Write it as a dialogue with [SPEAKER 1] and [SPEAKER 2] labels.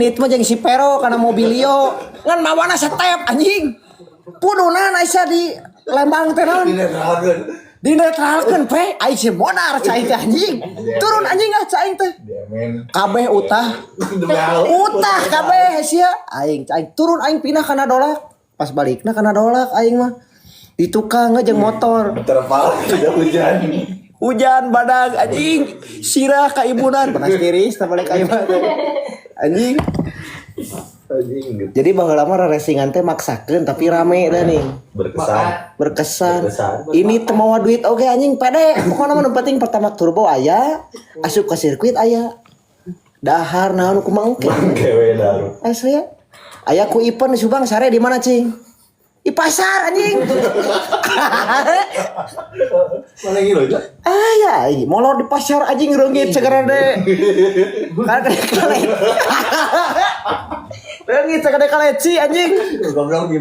[SPEAKER 1] Itu mah jeung si Pero kana mobilio ngan mawana setep, anjing. Pudunan Aisyah di Lembang teh naon? Dinetralkeun pe aing si modar cai teh, anjing. Turun, anjing, ah, cai teh. Kabeh utah. Utah kabeh sia. Aing aing turun, aing pindah kana Dolak. Pas balikna kana Dolak aing mah. Di tukang jeung motor.
[SPEAKER 2] Terpal tidak hujan.
[SPEAKER 1] Hujan badag, anjing, sirah ka ibunan panas tiris teh balik ka imah teh. Anjing.
[SPEAKER 2] Anjing gitu.
[SPEAKER 1] Jadi baheula mah racingan teh maksakeun, tapi rame dah nih.
[SPEAKER 2] Berkesan.
[SPEAKER 1] Berkesan.
[SPEAKER 2] Berkesan.
[SPEAKER 1] Ini teu mawa duit oge, anjing, pede. Pokoknya mah nu penting pertama turbo aya, asup ke sirkuit aya. Dahar naon kumaha engke.
[SPEAKER 2] Kewe daru.
[SPEAKER 1] Eh, saya aya ku event di Subang sare di mana, cing? Di pasar, anjing.
[SPEAKER 2] Mana gitu aja?
[SPEAKER 1] Ah ya, ini molor di pasar, anjing, reungit segera deh. Kan kale. Reungit segede kaleci, anjing.
[SPEAKER 2] Goblok gitu.